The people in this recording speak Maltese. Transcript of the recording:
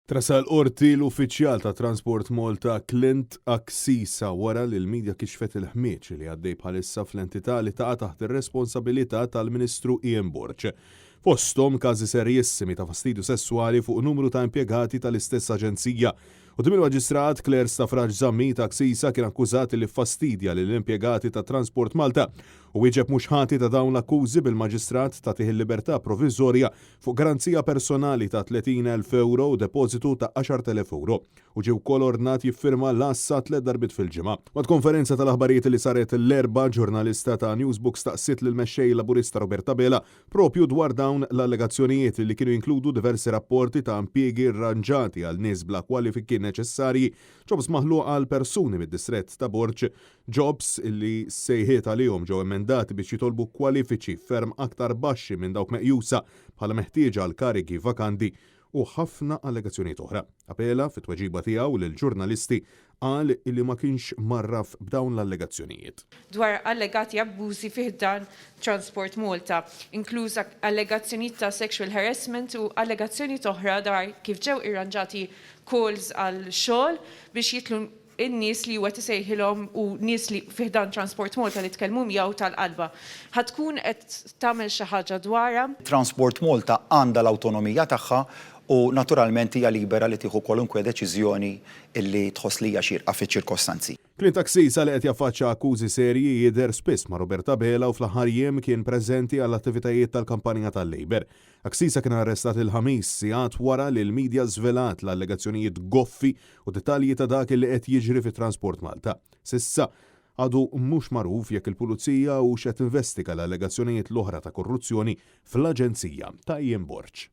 Tressaq il-Qorti l-uffiċjal ta' Transport Malta Clint Axisa wara li l-midja kixfet il-ħmieġ li għaddej bħalissa fl-entità li taqa' taħt ir-responsabilità tal-Ministru Ian Borg. Fosthom każi serjissimi ta' fastidju sesswali fuq numru ta' impjegati tal-istess aġenzija. Quddiem il-Maġistrat Claire Stafrace Zammit Axisa kien akkużat li ffastidja lill-impjegati ta' Transport Malta u wieġeb mhux ħati ta' dawn l-akkużi bil-Maġistrat tagħtih il-libertà proviżorja fuq garanzija personali ta' 30,000 ewro u depożitu ta' 10,000 ewro, u ġie wkoll ordnat jiffirma l-għassa tliet darbiet fil-ġimgħa. Waqt konferenza tal-aħbarijiet li saret l-Erbgħa, ġurnalista ta' Newsbook staqsiet lill-Mexxej Laburista Robert Abela proprju dwar dawn l-allegazzjonijiet li kienu jinkludu diversi rapporti ta' impjiegi rranġati għal nies bla kwalifiki neċessarji, jobs maħluqa għal persuni mid-distrett ta' Borg, Jobs li s-sejħiet għalihom ġew emendati biex jitolbu kwalifiċi ferm aktar baxxi minn dawk meqjusa bħala meħtieġa għal karigi vakanti u ħafna allegazzjonijiet oħra. Abela, fit-tweġiba tiegħu lill-ġurnalisti, qal li ma kienx mgħarraf b'dawn l-allegazzjonijiet. Dwar allegati abbużi fi ħdan Transport Malta, inkluż allegazzjonijiet ta' sexual harassment u allegazzjonijiet oħra dwar kif ġew irranġati calls għal xogħol biex jidħlu in-nies li huwa qed isejħilhom u nies li fi ħdan Transport Malta li tkellmu miegħu tal-qalba. Ħa tkun qed tagħmel xi ħaġa dwarha? Transport Malta għandha l-awtonomija tagħha u naturalment hija libera li tieħu kwalunkwe deċiżjoni li tħoss li hija xierqa fiċ-ċirkostanzi. Clint Axisa li qed jaffaċċa akkużi serji jidher spiss ma' Robert Abela u fl-aħħar jiem kien preżenti għall-attivitajiet tal-kampanja tal-Labour. Axisa kien arrestat il-Ħamis, sigħat wara li l-midja żvelat l-allegazzjonijiet goffi u dettalji ta' dak li qed jiġri fi Transport Malta. S'issa, għadu mhux magħruf jekk il-Pulizija hux qed tinvestiga l-allegazzjonijiet l-oħra ta' korruzzjoni fl-aġenzija ta' Ian Borg.